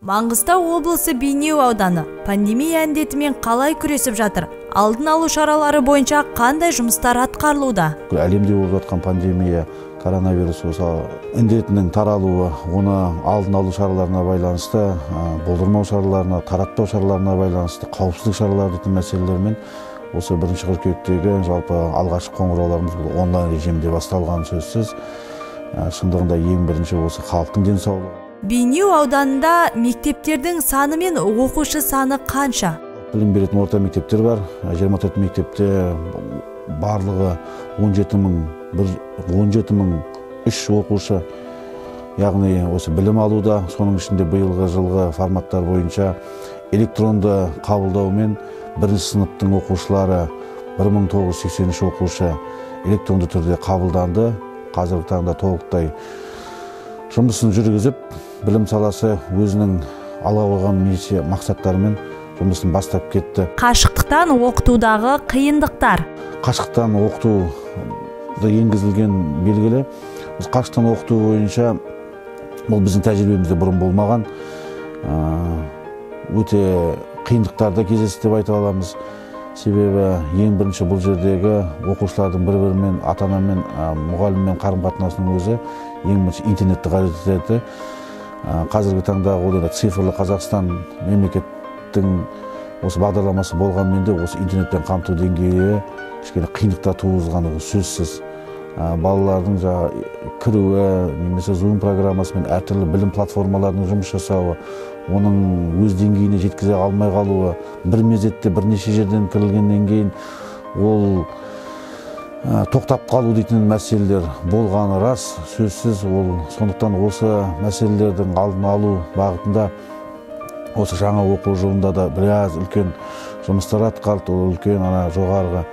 Маңғыстау облысы Бейнеу ауданы пандемия індетімен қалай күресіп жатыр? Алдын алу шаралары бойынша қандай жұмыстар атқарылуда? Әлемде болып жатқан пандемия, коронавирус осы індетінің таралуы, оны алдын алу шараларына байланысты, болдырмау шараларына, таратпау шараларына байланысты, қауіпсіздік шаралары дейтін мәселелермен осы 1 қыркүйектегі жалпы алғашқы қоңырауларымыз бұл онлайн режимде басталған сөзсіз. Шындығында ең бірінші осы халықтың денсаулығы. Бейнеу ауданында мектептердің саны мен оқушы саны қанша? Білім беретін орта мектептер бар. 24 мектепте барлығы 17 003 оқушы, яғни осы білім алуда. Соның ішінде биылғы жылғы форматтар бойынша электронды қабылдаумен бірінші сыныптың оқушылары, 1983 оқушы электронды түрде қабылданды. Қазіргі таңда толықтай жұмысын жүргізіп, білім саласы өзінің алға қойған миссия мақсаттарымен жұмысын бастап кетті. Қашықтықтан оқытудағы қиындықтар. Қашықтан оқытуды енгізілген белгілі. Біз қашықтан оқыту бойынша, бұл біздің тәжірибемізде бұрын болмаған, өте қиындықтар да кездесті деп айта аламыз. Себебі ең бірінші бұл жердегі оқушылардың бір бірімен, ата анамен, мұғаліммен қарым қатынасының өзі ең бірінші интернетті қажет етеді. Қазіргі таңда ол енді «Цифрлы Қазақстан» мемлекеттің осы бағдарламасы болғанымен де, осы интернетпен қамту деңгейі кішкене қиындықтар туғызғаны сөзсіз. Балалардың жаңағы кіруі немесе Zoom программасымен әртүрлі білім платформаларының жұмыс жасауы, оның өз деңгейіне жеткізе алмай қалуы, бір мезетте бірнеше жерден кірілгеннен кейін ол тоқтап қалу дейтін мәселелер болғаны рас, сөзсіз ол. Сондықтан осы мәселелердің алдын алу бағытында осы жаңа оқу жылында да біраз үлкен жұмыстар атқарды. Ол үлкен ана жоғарғы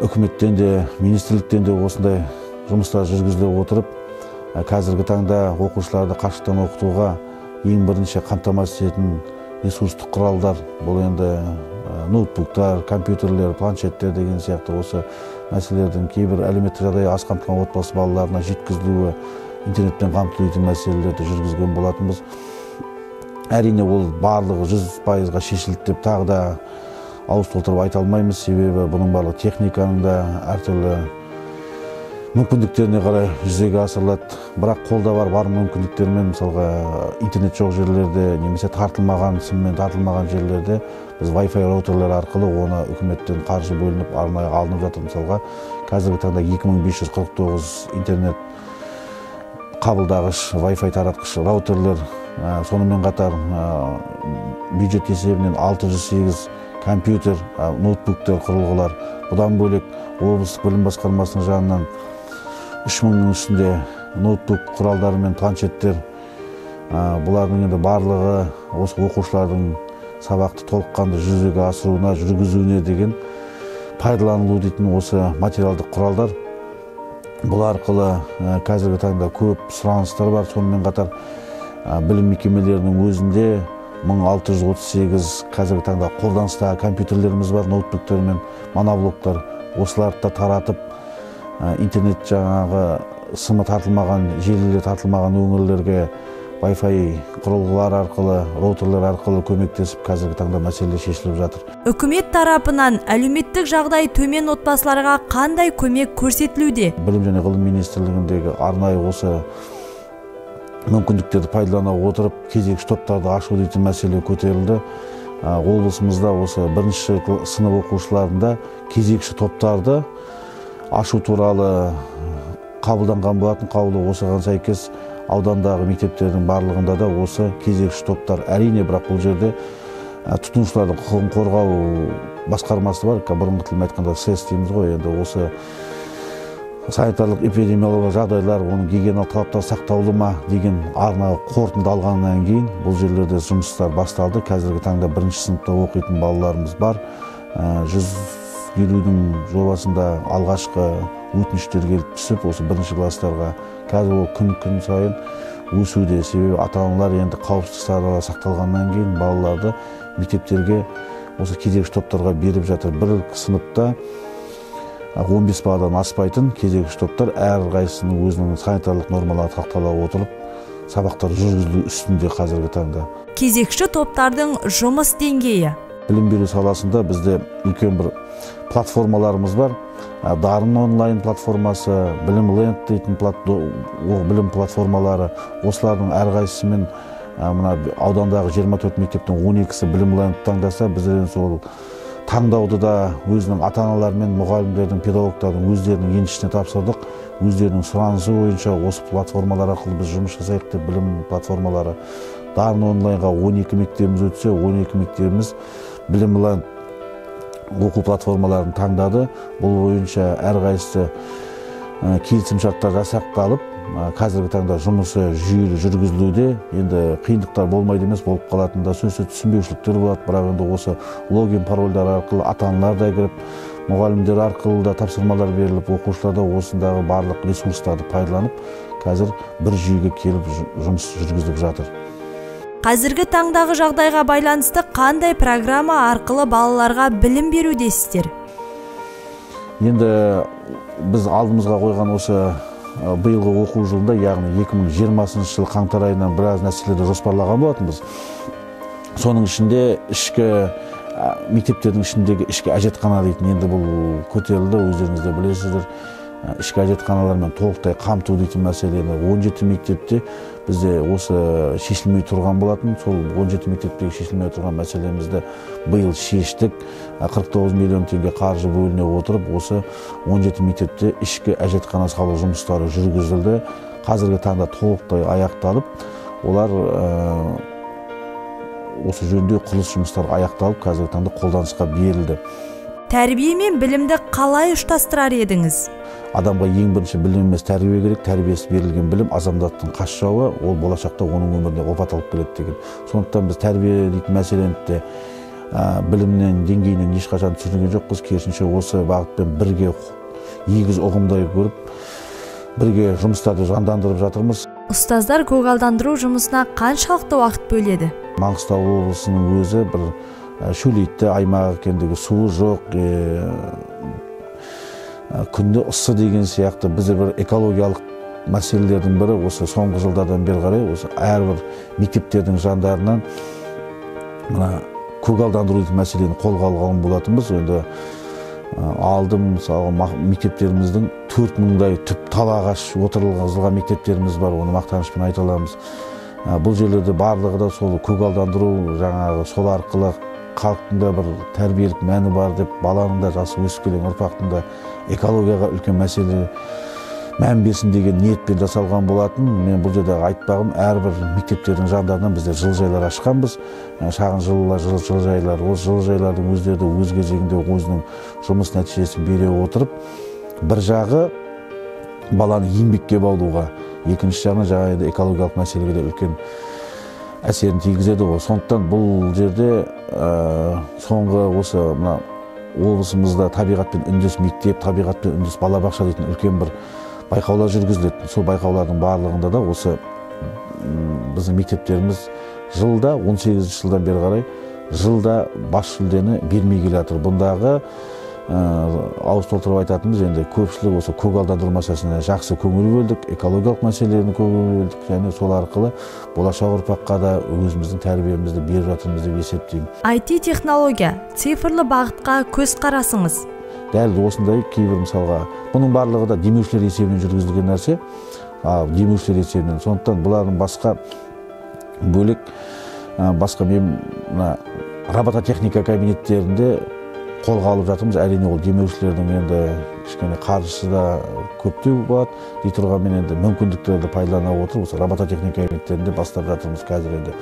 үкіметтен де, министрліктен де осындай жұмыстар жүргізіле отырып, қазіргі таңда оқушыларды қашықтан оқытуға ең бірінші қамтамасыз ететін ресурстық құралдар бұл енді ноутбуктар, компьютерлер, планшеттер деген сияқты осы мәселелердің кейбір әлеуметтік жағдайы аз қамтылған отбасы балаларына жеткізілуі, интернетпен қамту дейтін мәселелерді жүргізген болатынбыз. Әрине, ол барлығы 100%-ға шешілді деп тағы да ауыз толтырып айта алмаймыз, себебі бұның барлығы техниканың да әртүрлі мүмкіндіктеріне қарай жүзеге асырылады. Бірақ қолда бар мүмкіндіктермен, мысалға, интернет жоқ жерлерде немесе тартылмаған, сыммен тартылмаған жерлерде біз Wi-Fi роутерлер арқылы оны үкіметтен қаржы бөлініп, арнайы алынып жатыр. Мысалға, қазіргі таңда 2549 интернет қабылдағыш, Wi-Fi таратқыш роутерлер, сонымен қатар бюджет есебінен 608 компьютер, ноутбуктер, құрылғылар, бұдан бөлек облыстық білім басқармасының жанынан 3000-ның үстінде ноутбук құралдары мен планшеттер, бұлардың енді барлығы осы оқушылардың сабақты толыққанды жүзеге асыруына, жүргізуіне деген пайдаланылу дейтін осы материалдық құралдар. Бұл арқылы қазіргі таңда көп сұраныстар бар. Сонымен қатар білім мекемелерінің өзінде 1638 қазіргі таңда қолданыстағы компьютерлеріміз бар, ноутбуктер мен моноблоктар. Осыларды да таратып, интернет жаңағы сымы тартылмаған, желілер тартылмаған өңірлерге Wi-Fi құрылғылар арқылы, роутерлер арқылы көмектесіп, қазіргі таңда мәселе шешіліп жатыр. Үкімет тарапынан әлеуметтік жағдай төмен отбасыларға қандай көмек көрсетілуде? Білім және ғылым министрлігіндегі арнайы осы мүмкіндіктерді пайдалана отырып, кезекші топтарды ашу дейтін мәселе көтерілді. Облысымызда осы бірінші сынып оқушыларында кезекші топтарды ашу туралы қабылданған болатын қаулы. Осыған сәйкес аудандағы мектептердің барлығында да осы кезекші топтар, әрине, бірақ бұл жерде тұтынушылардың құқығын қорғау басқармасы бар, бұрынғы тілмен айтқанда СЭС дейміз ғой. Енді осы санитарлық эпидемиологиялық жағдайлар, оның гигиеналық талаптар сақтаулы ма деген арнайы қорытынды алғаннан кейін бұл жерлерде жұмыстар басталды. Қазіргі таңда бірінші сыныпта оқитын балаларымыз бар. 150-дің жобасында алғашқы өтініштер келіп түсіп, осы бірінші класстарға қазір ол күн күн сайын өсуде, себебі ата аналар енді қауіпсіздік шаралары сақталғаннан кейін балаларды мектептерге осы кезекші топтарға беріп жатыр. Бір сыныпта 15 баладан аспайтын кезекші топтар, әрқайсысының өзінің санитарлық нормалары сақтала отырып сабақтар жүргізілу үстінде қазіргі таңда. Кезекші топтардың жұмыс деңгейі. Білім беру саласында бізде үлкен бір платформаларымыз бар. Дарын онлайн платформасы, Білім Ленд дейтін білім платформалары. Осылардың әрқайсысымен мына аудандағы 24 мектептің 12-сі Білім Ленд таңдаса, біздер сол таңдауды да өзінің ата-аналар мен мұғалімдердің, педагогтардың өздерінің еншісіне тапсырдық. Өздерінің сұранысы бойынша осы платформалар арқылы біз жұмыс жасайық деп білім платформалары. Дарын онлайнға 12 мектебіміз өтсе, 12 мектебіміз Білім Ленд оқу платформаларын таңдады. Бұл бойынша әрқайсысы келісімшарттар жасақталып, қазіргі таңда жұмысы жүйелі жүргізілуде. Енді қиындықтар болмайды емес, болып қалатында сөзсіз түсінбеушіліктер болады, бірақ енді осы логин парольдар арқылы ата-аналар да кіріп, мұғалімдер арқылы да тапсырмалар беріліп, оқушылар да осындағы барлық ресурстарды пайдаланып, қазір бір жүйеге келіп жұмыс жүргізіліп жатыр. Қазіргі таңдағы жағдайға байланысты қандай программа арқылы балаларға білім берудесіздер? Енді біз алдымызға қойған осы биылғы оқу жылында, яғни 2020 жыл қаңтар айынан біраз нәрселерді жоспарлаған болатынбыз. Соның ішінде ішкі мектептердің ішіндегі ішкі әжетхана дейтін енді бұл көтерілді, өздеріңіз де білесіздер. Ішкі әжетханалармен толықтай қамту дейтін мәселені 17 мектепте бізде осы шешілмей тұрған болатын. Сол 17 мектептегі шешілмей тұрған мәселемізді биыл шештік. 49 миллион теңге қаржы бөліне отырып, осы 17 мектепте ішкі әжетхана салу жұмыстары жүргізілді. Қазіргі таңда толықтай аяқталып, олар осы жөндеу құрылыс жұмыстары аяқталып, қазіргі таңда қолданысқа берілді. Тәрбие мен білімді қалай ұштастырар едіңіз? Адамға ең бірінші білім емес, тәрбие керек. Тәрбиесі берілген білім азаматтың қас жауы, ол болашақта оның өміріне опат алып келеді деген. Сондықтан біз тәрбие дейтін мәселені де білімнен деңгейінен ешқашан түсірген жоқпыз. Керісінше осы бағытпен бірге егіз ұғымдай көріп, бірге жұмыстарды жандандырып жатырмыз. Ұстаздар көгалдандыру жұмысына қаншалықты уақыт бөледі? Маңғыстау облысының өзі бір шөлейтті аймақ екендігі, суы жоқ, күнде ыссы деген сияқты бізде бір экологиялық мәселелердің бірі осы соңғы жылдардан бері қарай осы әрбір мектептердің жандарынан мына көгалдандыру дейтін мәселені қолға алған болатынбыз. Енді алдым, мысалы, мектептеріміздің 4000-дай түп тал ағаш отырғызылған мектептеріміз бар, оны мақтанышпен айта аламыз. Бұл жерлерде барлығы да сол көгалдандыру жаңағы сол арқылы халықтың да бір тәрбиелік мәні бар деп, баланың да, жасы өсіп келген ұрпақтың да экологияға үлкен мәселе мән берсін деген ниетпен жасалған болатын. Мен бұл жерде айтпағым, әрбір мектептердің жандарынан біздер жылыжайлар ашқанбыз. Шағын жылыжайлар. Ол жылыжайлардың өздері де өз кезегінде өзінің жұмыс нәтижесін бере отырып, бір жағы баланы еңбекке баулуға, екінші жағынан жаңағы экологиялық мәселеге де үлкен әсерін тигізеді ғой. Сондықтан бұл жерде соңғы осы мына облысымызда табиғатпен үндес мектеп, табиғатпен үндес балабақша дейтін үлкен бір байқаулар жүргізіледі. Сол байқаулардың барлығында да осы біздің мектептеріміз жылда 18 жылдан бері қарай жылда бас жүлдені бермей келе жатыр. Бұндағы ауыз толтырып айтатынымыз, енді көпшілік осы көгалдандыру мәселесіне жақсы көңіл бөлдік, экологиялық мәселелеріне көңіл бөлдік, және сол арқылы болашақ ұрпаққа да өзіміздің тәрбиемізді беріп жатырмыз деп есептеймін. IT технология, цифрлы бағытқа көз қарасыңыз. Дәл осындай кейбір мысалға, бұның барлығы да демеушілер есебінен жүргізілген нәрсе, демеушілер есебінен. Сондықтан бұлардың басқа бөлек, басқа мен мына робототехника кабинеттерінде қолға алып жатырмыз. Әрине ол демеушілердің енді кішкене қаржысы да көптеу болады, дей тұрғанмен енді мүмкіндіктерді пайдалана отырып осы робототехника кабинеттерінде бастап жатырмыз. Қазір енді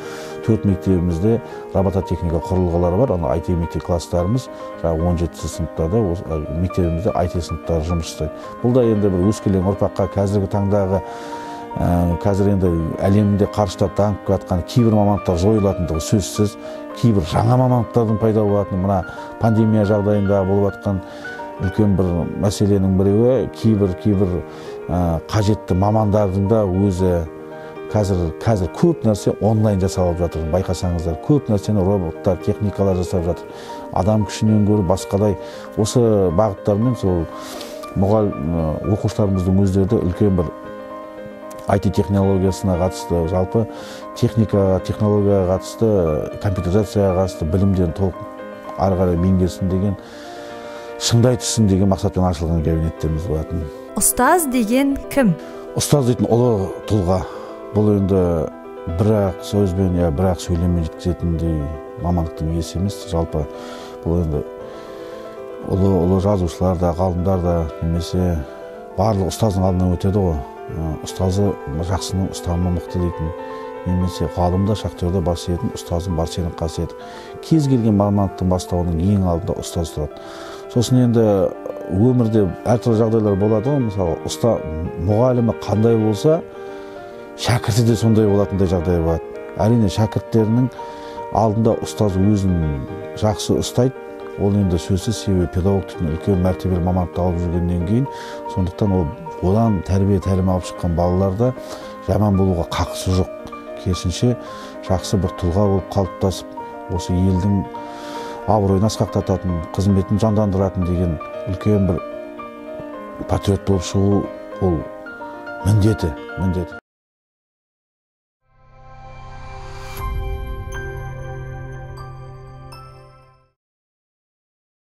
4 мектебімізде робототехника құрылғылары бар. Ана IT мектеп класстарымыз, жаңағы 17 сыныптарда мектебімізде IT сыныптары жұмыс жасайды. Бұл да енді бір өскелең ұрпаққа қазіргі таңдағы қазір енді әлемде қарыштап дамып жатқан кейбір мамандықтар жойылатындығы сөзсіз, кейбір жаңа мамандықтардың пайда болатыны, мына пандемия жағдайында болып жатқан үлкен бір мәселенің біреуі, кейбір қажетті мамандардың да өзі қазір көп нәрсе онлайн жасалып жатыр. Байқасаңыздар, көп нәрсені роботтар, техникалар жасап жатыр. Адам күшінен гөрі басқадай осы бағыттармен сол оқушыларымыздың өздері де үлкен бір IT технологиясына қатысты, жалпы техникаға, технологияға қатысты, компьютеризацияға қатысты білімдерін толық ары қарай меңгерсін деген, шыңдай түссін деген мақсатпен ашылған кабинеттеріміз болатын. Ұстаз деген кім? Ұстаз дейтін ұлы тұлға. Бұл енді бір-ақ сөзбен, я бір-ақ сөйлеммен жеткізетіндей мамандықтың иесі емес. Жалпы бұл енді ұлы жазушылар да, ғалымдар да, немесе барлық ұстаздың алдынан өтеді ғой. Ұстазы жақсының ұстамы мықты дейтін, немесе ғалым да, шахтер да бас иетін, ұстаздың бар сенің қасиеті. Кез келген мамандықтың бастауының ең алдында ұстаз тұрады. Сосын енді өмірде әртүрлі жағдайлар болады ғой, мысалы, мұғалімі қандай болса, шәкірті де сондай болатындай жағдай болады. Әрине, шәкірттерінің алдында ұстаз өзін жақсы ұстайды. Ол енді сөзсіз, себебі педагогтың үлкен мәртебелі мамандықты алып жүргеннен кейін, сондықтан ол одан тәрбие тәлім алып шыққан балалар да жаман болуға қақысы жоқ. Керісінше, жақсы бір тұлға болып қалыптасып, осы елдің абыройын асқақтататын, қызметін жандандыратын деген үлкен бір патриот болып шығу ол міндеті.